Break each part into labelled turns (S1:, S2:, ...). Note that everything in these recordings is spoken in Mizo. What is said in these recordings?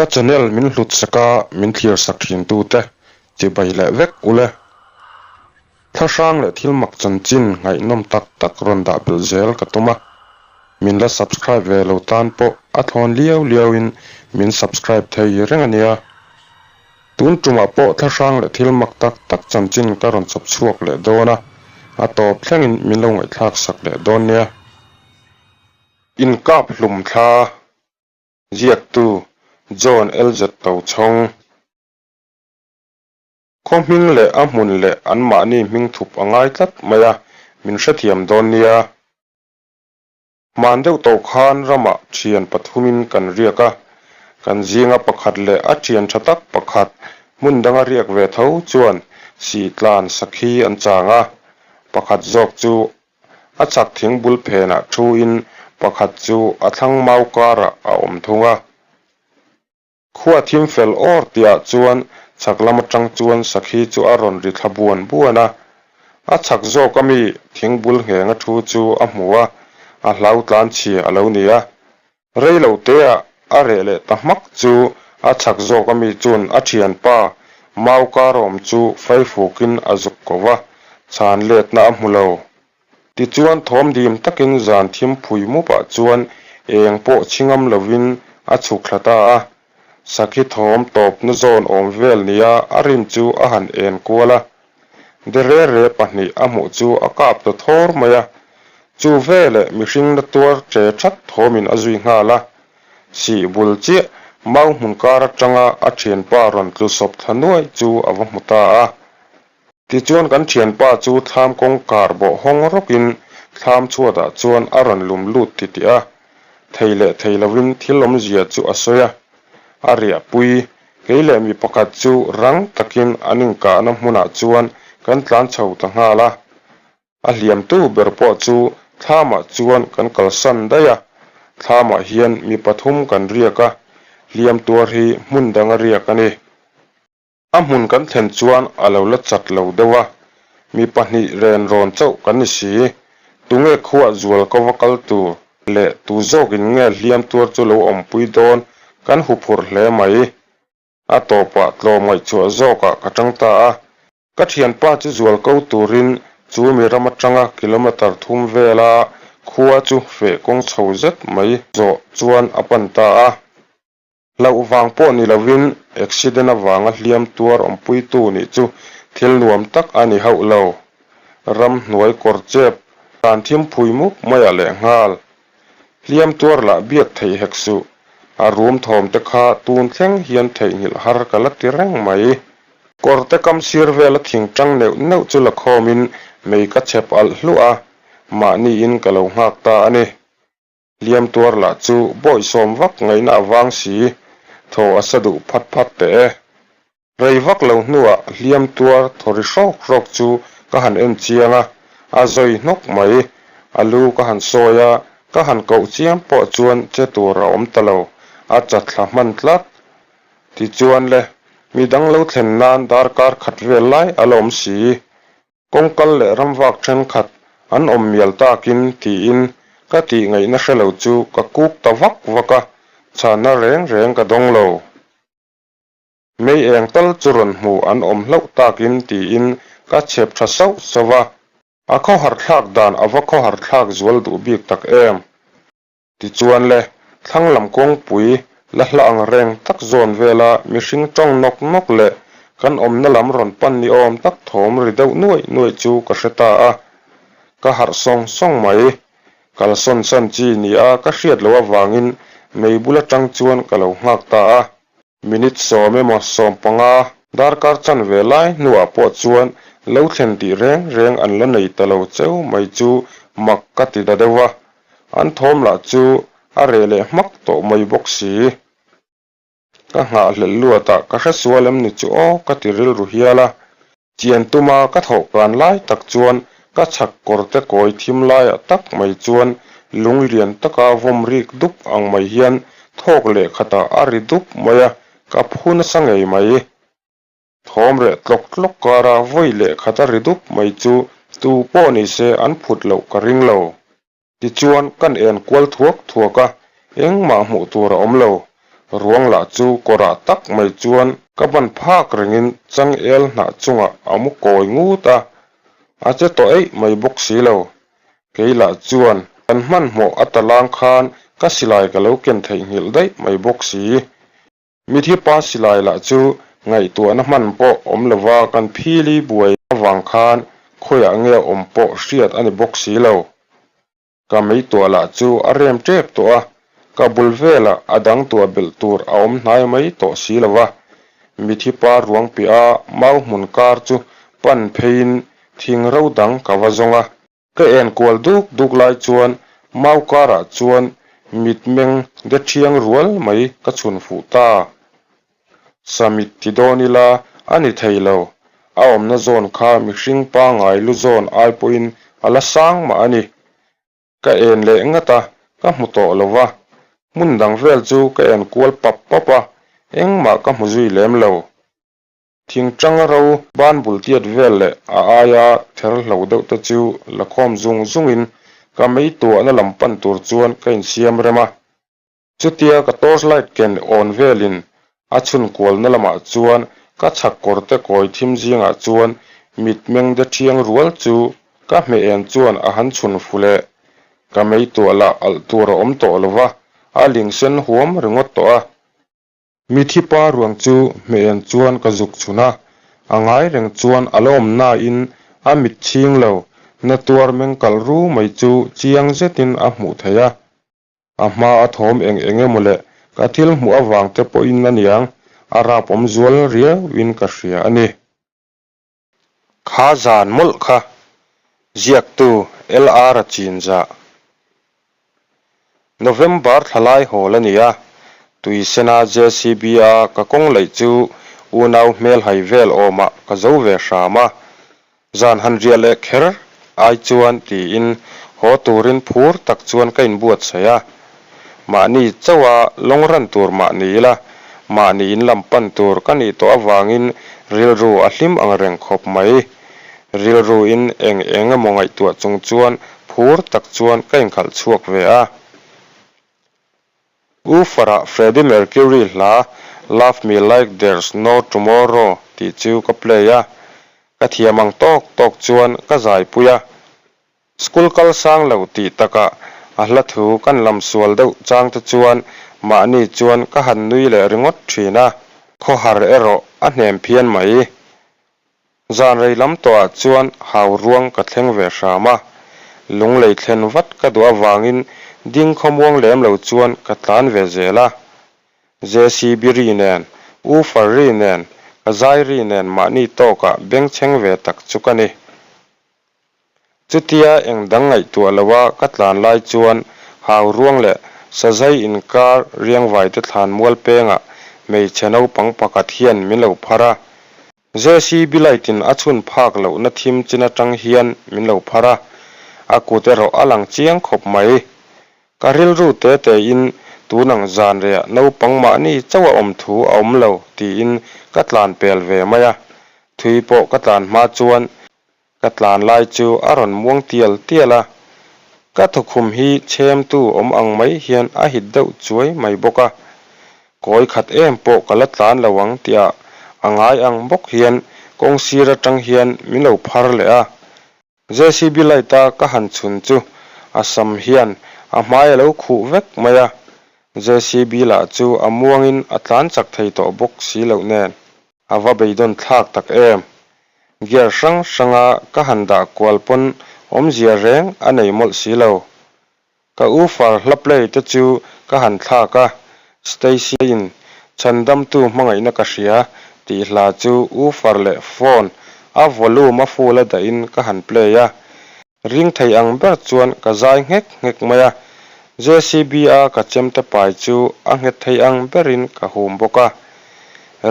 S1: Ka channel min hlut sak a, min thlir sak thin tu te chibai leh vek ule. Thlahrang leh thil mak chanchin ngaihnawm tak tak rawn dah belh zel ka tum a, min la subscribe ve lo tan pawh a thlawn liau liau in min subscribe thei reng a nia. Tun tumah pawh thlahrang leh thil mak tak tak chanchin ka rawn chawp chhuak leh dawn a, a tawp thlengin min lo ngaihthlak sak leh dawn nia. Inkap hlum thla ziaktu John LZ Tochhawng. Khaw hming leh a hmun leh anmahni hming thup a ngai tlat mai a, min hrethiam dawn nia. Hman deuh tawh khan ramah thian pathumin kan riak a, kan zinga pakhat leh a thian tha tak pakhat hmun danga riak ve tho chuan sihtlan sakhi an chang a, pakhat zawk chu a chak thing bul phenah thuin pakhat chu a thlang mau karah a awm thung a. Khua thim fel awr tihah chuan chhak lam atang chuan sakhi chu a rawn ri thla buan buan a. A chhak zawk ami thingbul nghenga thu chu a hmu a, a hlau tlan chhia a lo ni a. Rei lo teah a reh leh ta hmak chu a chhak zawk ami chuan a thianpa mau karawm chu faifukin a zuk ko va, chhan letna a hmu lo. Tichuan thawm dim takin zan thim phui mupah chuan eng pawh chhingam lovin a chhuk thla ta a. Sakhi thawm tawpna zawn awm vel nia a rin chu a han en kual a. De re re pahnih a hmuh chu a kap ta thawr mai a. Chu veleh mihring na tuar che that thawmin a zui nghal a. Sih bul chiah mau hmun kar atanga a thianpa rawn tlu sawp thla nuai chu a va hmu ta a. Tichuan kan thianpa chu thlam kawngkar bawh hawng rawkin thlam chhuatah chuan a rawn lum lut titih a, thei leh thei lovin thil awmzia chu a sawi a. A riahpui, kei leh mi pakhat chu rang takin an inkahna hmunah chuan kan tlan chho ta nghal a. A hliamtu ber pawh chu thlamah chuan kan kalsan daih a, thlamah hian mi pathum kan riak a, hliam tuar hi hmun danga riak a ni. A hmun kan thlen chuan a lo la chat lo deuh a, mi pahnih ren rawn chauh kan ni si. Tunge khuah zual ko va kal tur leh tu zawkin nge hliam tuar chu lo awmpui dawn kan huphurh hle mai. A tawpah tlawm ngaihchhuah zawkah ka tang ta a, ka thianpa chu zual ko turin chu mi ram atanga kilometre thum vela khua chu feh kawng chho zet mai zawh chuan a pan ta a. Hlauh vang pawh ni lovin accident avanga hliam tuar awmpuitu nih chu thil nuam tak a ni hauh lo. Ramhnuai kawr chep dan thim phui mup maiah leh nghal. Hliam tuar lah biak theih hek suh. A rum thawm te kha tun thleng hian theihnghilh har ka la ti reng mai. Kawr te kam sir vela thing tang neuh neuh chu la khawmin mei ka chep alh hluah a, mahniin ka lo nghak ta a ni. Hliam tuar lah chu bawihsawm vak ngaihna a vang si, thaw a sa duh phat phat teh e. Rei vak lo hnuah hliam tuar thaw ri hrawk hrawk chu ka han en chiang a, a zawi hnawk mai. A lu ka han sawi a, ka han koh chiam pawh chuan che tur a awm ta lo, a chatthla hman tlat. Tichuan le, midang lo thlen nan darkar khat vel lai a la awm si. Kawngkal leh ramvak thenkhat an awm mial takin tiin ka tih ngaihna hre lo chu ka kuk ta vak vak a, chhanna reng reng ka dawng lo. Mei eng tal chu rawn hmu an awm hlauh takin tiin ka chhep tha sauh sauh a, a khawhar thlak dan a va khawhar thlak zual duh bik tak em. Tichuan le, thlang lam kawngpui la hla ang reng tak zawn vela mihring tawng nawk nawk leh kan awmna lam rawn pan ni awm tak thawm ri deuh nuaih nuaih chu ka hre ta a. Ka harh sawng sawng mai. Kalsawn san chi ni a ka hriat loh avangin mei bul atang chuan ka lo nghak ta a. Minute sawm emaw 15 darkar chanve lai hnuah pawh chuan lo thlen tih reng reng an la nei ta lo cheu mai chu mak ka ti ta deuh a, an thawm lah chu a reh leh hmak tawh mai bawk si. Ka nghahhlelh luatah ka hre sual em ni chu aw ka ti rilru hial a, Chian tuma ka thawh kan lai tak chuan ka chhak kawr te kawi thim laiah tak mai chuan lung lian taka vawm rik dup ang mai hian thawk leh khatah a ri dup mai a, ka phu nasa ngei mai. Thawm reh tlawk tlawk kara vawi leh khat a ri dup mai chu tu pawh ni se an phut loh ka ring lo. Tichuan kan en kual thuak thuak a, engmah hmuh tur a awm lo. Ruang lah chu kawrah tak mai chuan ka ban phak rengin changel hnah chungah a mu kawi ngut a, a che tawh eih mai bawk si lo. Kei lah chuan kan hmanhmawh a talang khan ka silai ka lo ken theihnghilh daih mai bawk si. Mithi pa silai lah chu ngaihtuahna hman pawh awm lova kan phili buai avang khan khawiah nge awm pawh hriat a ni bawk si lo. Ka meituah lah chu a rem tep tawh a, ka bul velah a dang tuah belh tur a awm hnai mai tawh si lo va. Mithi pa ruang piah a mau hmun kar chu pan pheiin thing ro dang ka va zawng a. Ka en kual duk duk lai chuan mau karah chuan mitmeng de thiang rual mai ka chhun fuh ta. Samit ti dawn ila a ni thei lo, a awmna zawn kha mihring pangngai lu zawn ai pawhin a la sang mah a ni. Ka en leh ngat a, ka hmu tawh lo va, hmun dang vel chu ka en kual pap pap a, engmah ka hmu zui lem lo. Thingtang ro ban bul tiat vel leh a aia ther hlo deuh te chu la khawm zung zungin ka meituahna lam pan tur chuan ka insiam rem a. Chutia ka torch light ken awn velin a chhun kualna lamah chuan ka chhak kawr te kawi thim zingah chuan mitmeng de thiang rual chu ka hmeh en chuan a han chhun fu leh. Ka meituah lah alh tur a awm tawh lova, a ling sen huam ringawt tawh a. Mithi pa ruang chu hmeh en chuan ka zuk chhun a, a ngai reng chuan a la awm nain a mit chhing lo, na tuar meng kalh ru mai chu chiang zetin a hmuh theih a. A hma a thawm eng eng emaw leh ka thil hmuh avang te pawhin a niang, a rap awm zual riauin ka hria a ni. Kha zan mawlh kha ziaktu LR a chin zah. November thla lai hawl a ni a, Tuisena JCB a ka kawng laih chu unau hmelhai vel awmah ka zo ve hram a, Zan han riah leh kher ai chuan tiin haw turin phur tak chuan ka inbuatsaih a. Mahni chauha lawng ran tur mah ni ila, mahni in lam pan tur ka nih tawh avangin rilru a hlim ang reng khawp mai. Rilruin eng eng emaw ngaihtuah chung chuan phur tak chuan ka inkhalh chhuak ve a. U Farah Freddie Mercury hla Love Me Like There's No Tomorrow tih chu ka play a, ka thiam ang tawk tawk chuan ka zaipui a. School kal sang lo tih takah a hla thu kan lam sual deuh chang te chuan mahni chuan ka han nui leh ringawt thin a, khawhar erawh a hnem phian mai. Zan rei lam tawhah chuan hau ruang ka thleng ve hram a, lunglei thlen vat ka duh avangin ding khawmuang lem lo chuan ka tlan ve zel a. JCB ri nen, woofer ri nen, ka zai ri nen mahni tawkah bengchheng ve tak chu ka ni. Chutia eng dang ngaihtuah loa ka tlan lai chuan hau ruang leh sazai inkar riangvaite thlan mual pengah hmeichhe naupang pakhat hian min lo phar a. JCB light in a chhun phak lohna thim chin atang hian min lo phar a, a kut erawh a lang chiang khawp mai. Ka rilru te te in tunang zan rehah naupang mahni chauh a awm thu a awm lo tiin ka tlan pel ve mai a, thui pawh ka tlan hma chuan Ka tlan lai chu a rawn muang tial tial a, ka thawkhum hi chhemtu awm ang mai hian a hit deuh chuai mai bawk a. Kawi khat em pawh ka la tlan lo ang tihah a ngai ang bawk hian kawng sir atang hian min lo phar leh a. JCB light a ka han chhun chu a sam hian a hmai a lo khuh vek mai a, JCB lah chu a muangin a tlan chak thei tawh bawk si loh nen. A va beidawn thlak tak em! Gear hrang hranga ka han dah kual pawn awmzia reng a nei mawlh si lo. Ka u far hla play te chu ka han thlak a, Stacy-in Chhandamtu hmangaihna ka hria tih hla chu u far leh phone a volume a full a dahin ka han play a. Ring thei ang ber chuan ka zai nghek nghek mai a, JCB a ka chemte pai chu a nghet thei ang berin ka hum bawk a.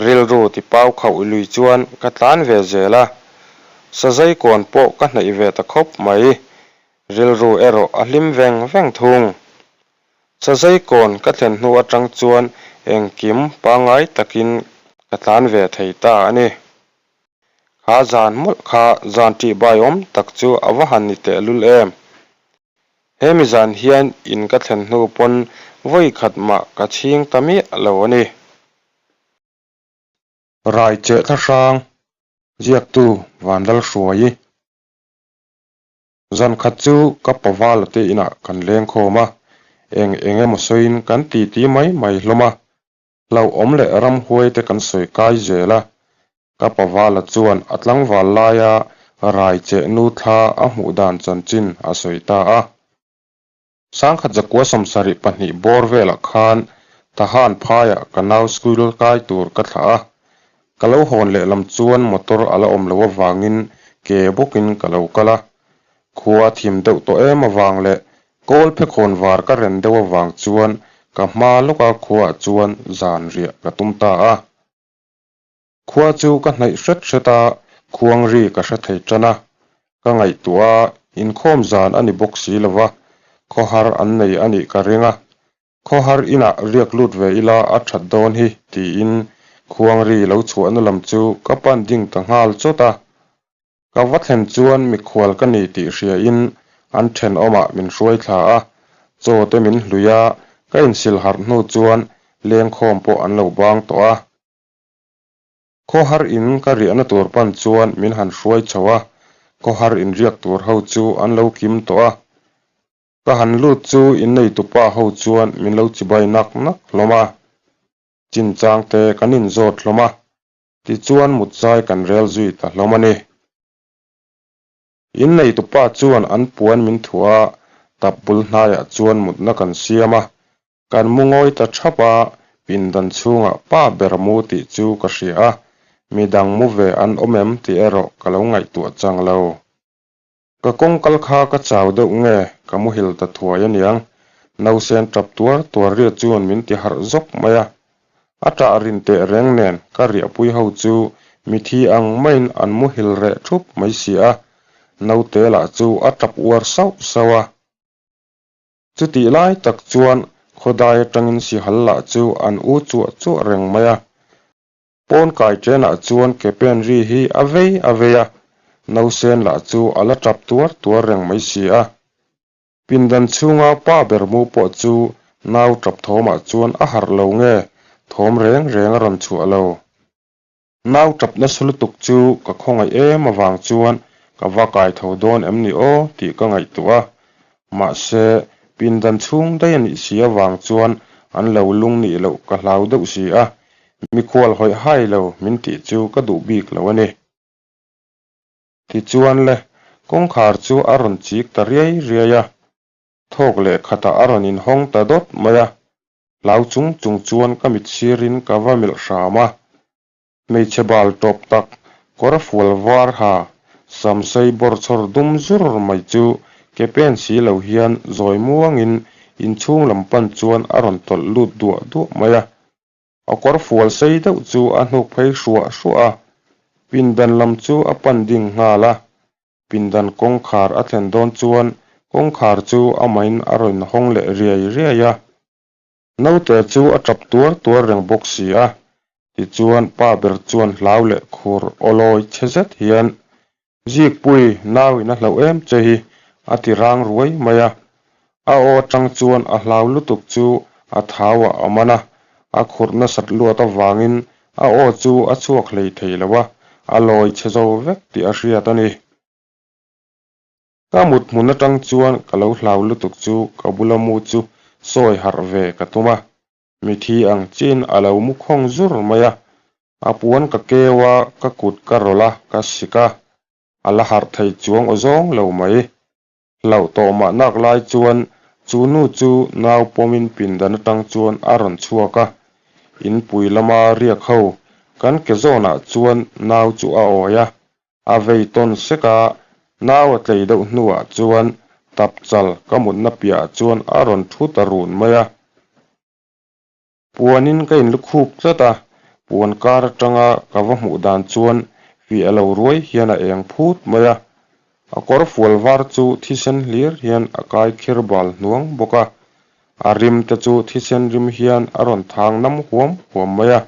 S1: Rilru ti pau khauh lui chuan ka tlan ve zel a, sazai kawn pawh ka hnaih ve ta khawp mai. Rilru erawh a hlim veng veng thung. Sazai kawn ka thlen hnu atang chuan engkim pangngai takin ka tlan ve thei ta a ni. Kha zan mawlh kha zan ṭih baiawm tak chu a va han ni tehlul em. Hemi zan hian in ka thlen hnu pawn Vawi khat mah ka chhing ta miah lo a ni. Raicheh thlahrang ziaktu Vanlalhruaii. Zan khat chu ka pavala te inah kan leng khawm a, eng eng emaw sawiin kan titi mai mai hlawm a. Hlauhawm leh ramhuai te kan sawi kai zel a, ka pavala chuan a tlangval laia Raicheh nu thla a hmuh dan chanchin a sawi ta a. Sangkhat zakua 72 bawr velah khan Tahan phaiah ka nau school kai tur ka thlah a, ka lo hawn lehlam chuan motor a la awm loh avangin ke bawkin ka lo kal a. Khua a thim deuh tawh em avang leh kawl phekhawn var ka ren deuh avang chuan ka hma lawka khuaah chuan zan riah ka tum ta a. Khua chu ka hnaih hret hret a, khuang ri ka hre thei tan a. Ka ngaihtuah a, inkhawm zan a ni bawk si lo va, khawhar an nei a nih ka ring a. Khawhar inah riak lut ve ila a that dawn hi tiin khuang ri lo chhuahna lam chu ka pan ding ta nghal chawt a. Ka va thlen chuan mikhual ka ni tih hriain an thenawmah min hruai thla a, chaw te min hlui a, ka insil harh hnu chuan lengkhawm pawh an lo bang tawh a. Khawhar in ka riahna tur pan chuan min han hruai chho a, khawhar in riak tur ho chu an lo kim tawh a. Ka han lut chu inneitupa ho chuan min lo chibai nak nak hlawm a, chinchang te kan inzawt hlawm a, tichuan mutzai kan rel zui ta hlawm a ni. Inneitupa chuan an puan min thuah a, tap bul hnaiah chuan mutna kan siam a, Kan mu ngawi ta thap a, pindan chhungah pa ber mu tih chu ka hria a, midang mu ve an awm em tih erawh ka lo ngaihtuah chang lo. Ka kawng kal kha ka chau deuh nge ka muhil ta thuai aniang, nausen tap tuar tuar riat chuan min ti harh zawk mai a. A tah rin teh reng nen ka riahpui ho chu mithi ang maiin an muhil reh thup mai si a, naute lah chu a tap uar sauh sauh a. Chutih lai tak chuan khawdai atangin sihal lah chu an u chuah chuah reng mai a. Pawn kai chenah chuan ke pen ri hi a vei a vei a, nausen lah chu a la tap tuar tuar reng mai si a. Pindan chhunga pa ber mu pawh chu nau tap thawmah chuan a harh lo nge thawm reng reng a rawn chhuah lo. Nau tap nasa lutuk chu ka khawngaih em avang chuan ka va kai tho dawn em ni aw tih ka ngaihtuah a, mahse pindan chhung daih a nih si avang chuan an lo lung nih loh ka hlau deuh si a, mikhual hawih hai lo min tih chu ka duh bik lo a ni. Tichuan le, kawngkhar chu a rawn chik ta riai riai a, Thawk leh khatah a rawn inhawng ta dawt mai a, hlau chung chung chuan ka mit sirin ka va melh hram a. Hmeichhe bal tawp tak, kawr fual var ha, sam sei bawrchhawr dum zur mai chu ke pen si lo hian zawi muangin inchhung lam pan chuan a rawn tawlh lut duah duah mai a. A kawr fual sei deuh chu a hnuk phei hruah hruah a, pindan lam chu a pan ding nghal a. Pindan kawngkhar a thlen dawn chuan kawngkhar chu amahin a rawn hawng leh riai riai a. Naute chu a tap tuar tuar reng bawk si a, tichuan pa ber chuan hlau leh khur awlawi che zet hian, Zikpui, nauin a hlauh em che hi, a ti rang ruai mai a. A aw atang chuan a hlau lutuk chu a thauah a man a, a khurh nasat luat avangin a aw chu a chhuak hlei thei lo a, a lawi chhe zo vek tih a hriat a ni. Ka mut hmun atang chuan ka lo hlau lutuk chu ka bula mu chu sawi harh ve ka tum a, mithi ang chin a lo mu khawng zur mai a, a puan ka keu a, ka kut ka rawlh a, ka sik a, a la harh thei chuang aw zawng lo mai. Hlauh tawh mah nak lai chuan chu nu chu nau pawmin pindan atang chuan a rawn chhuak a, inpui lama riak ho kan ke zawnah chuan nau chu a awi a, a vei tawn sek a, nau a tlei deuh hnuah chuan tapchal ka mutna piahah chuan a rawn thu ta run mai a. Puanin ka inlukhup tlat a, puan kar atanga ka va hmuh dan chuan fiah lo ruai hian a eng phut mai a. A kawr fual var chu thisen hlir hian a kai khir bal hnuang bawk a, a rim te chu thisen rim hian a rawn thang nam huam huam mai a.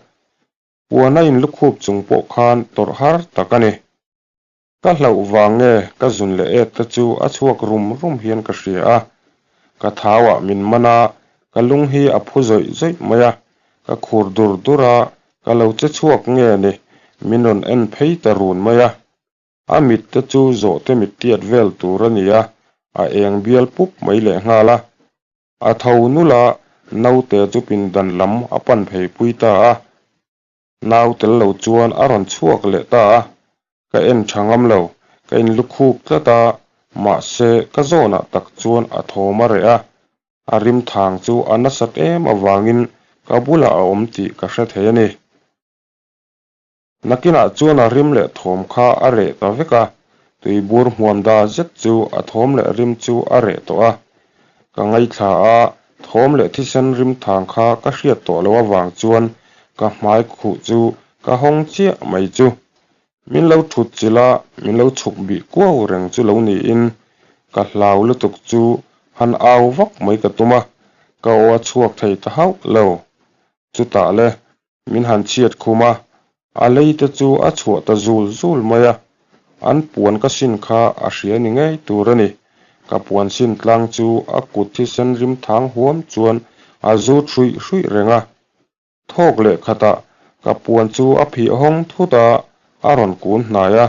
S1: Puan a inlukhup chung pawh khan tawrh har tak a ni. Ka hlauh vang nge ka zun leh ek te chu a chhuak rum rum hian ka hria a, ka thauah min man a, Ka lung hi a phu zawih zawih mai a, ka khur dur dur a, ka lo che chhuak nge ni, min rawn en phei ta run mai a. A mit te chu zawhte mit tiat vel tur a ni a, a eng bial pup mai lehnghal a. A tho nulh a, naute chu pindan lam a pan phei pui ta a. Nau tel lo chuan a rawn chhuak leh ta a, ka en tha ngam lo, ka inlukhup tlat a, mahse ka zawnah tak chuan a thawm a reh a, a rim thang chu a nasat em avangin ka bulah a awm tih ka hre thei a ni. Nakinah chuan a rim leh thawm kha a reh ta vek a, tuibur hmuam da zet chu a thawm leh rim chu a reh tawh a. Ka ngaithla a, thawm leh thisen rim thang kha ka hriat tawh loh avang chuan ka hmai khuh chu ka hawng chiah mai chu. Min lo thut chilh a, min lo chhuk bih kuau reng chu lo niin ka hlau lutuk chu han au vak mai ka tum a, ka aw a chhuak thei ta hauh lo. Chutah le, Min han chhiat khum a, a lei te chu a chhuah ta zul zul mai a, an puan ka sin kha a hria ni ngei tur a ni. Ka puan sin tlang chu a kut thisen rim thang huam chuan a zut hruih hruih reng a. Thawk leh khatah ka puan chu a phih hawng thut a, a rawn kun hnai a,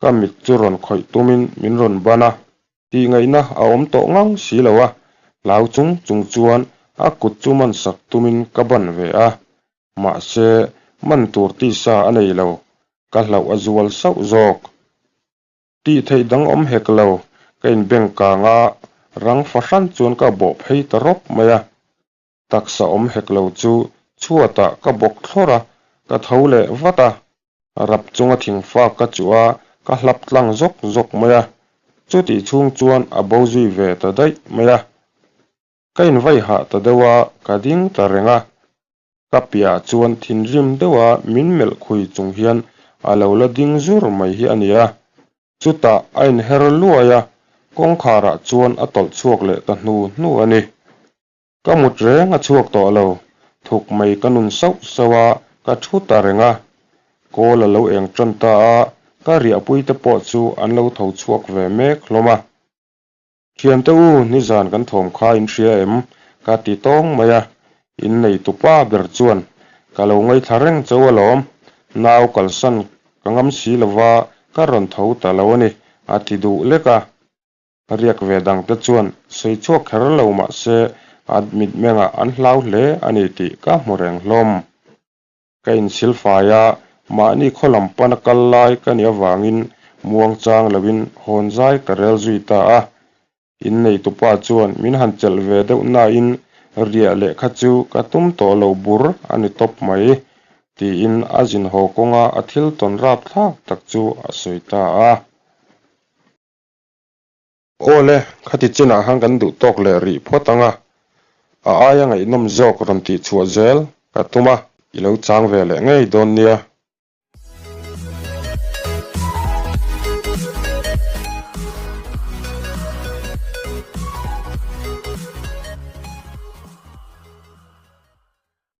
S1: ka mit chu rawn khawih tumin min rawn ban a, Tih ngaihna a awm tawh ngang si lo a, hlau chung chung chuan a kut chu man sak tumin ka ban ve a, mahse man tur tisa a nei lo, ka hlauh a zual sauh zawk. Tih theih dang awm hek lo, ka inbeng kang a, rang fahran chuan ka bawh phei ta rawp mai a. Taksa awm hek lo chu chhuatah ka bawk thlawr a, ka tho leh vat a. Rap chunga thingfak ka chuh a, ka hlap tlang zawk zawk mai a. Chutih chhung chuan a bo zui ve ta daih mai a. Ka invai hah ta deuh a, ka ding ta reng a. Ka piahah chuan thinrim deuha min melh khui chung hian a lo la ding zur mai hi a ni a. Chutah a inher luai a, kawngkharah chuan a tawlh chhuak leh ta hnu hnu a ni. Ka mut reng a chhuak tawh lo, thuk mai ka nun sauh sauh a, ka thu ta reng a. Kawl a lo eng tan ta a, ka riahpui te pawh chu an lo tho chhuak ve mek hlawm a. Thiante u, nizan kan thawm kha in hria em? Ka ti tawng mai a, in neitupa ber chuan ka lo ngaithla reng chauh alawm, nau kalsan ka ngam si lova ka rawn tho ta lo a ni, a ti duh lek a. Riak ve dangte chuan sawi chhuak kher lo mah se a mitmengah an hlau hle a ni tih ka hmu reng hlawm. Ka insil fai a, mahni khaw lam pana kal lai ka nih avangin muangchang loin hawn zai ka rel zui ta a. Inneitupa chuan min han chelh ve deuh nain riah lehkha chu ka tum tawh lo bur a ni tawp mai, tiin a zin haw kawnga a thil tawn rapthlak tak chu a sawi ta a. Aw le, khati chinah khan kan duh tawk leh rih phawt ang a, a aia ngaihnawm zawk rawn tih chhuah zel ka tum a, i lo chang ve leh ngei dawn nia.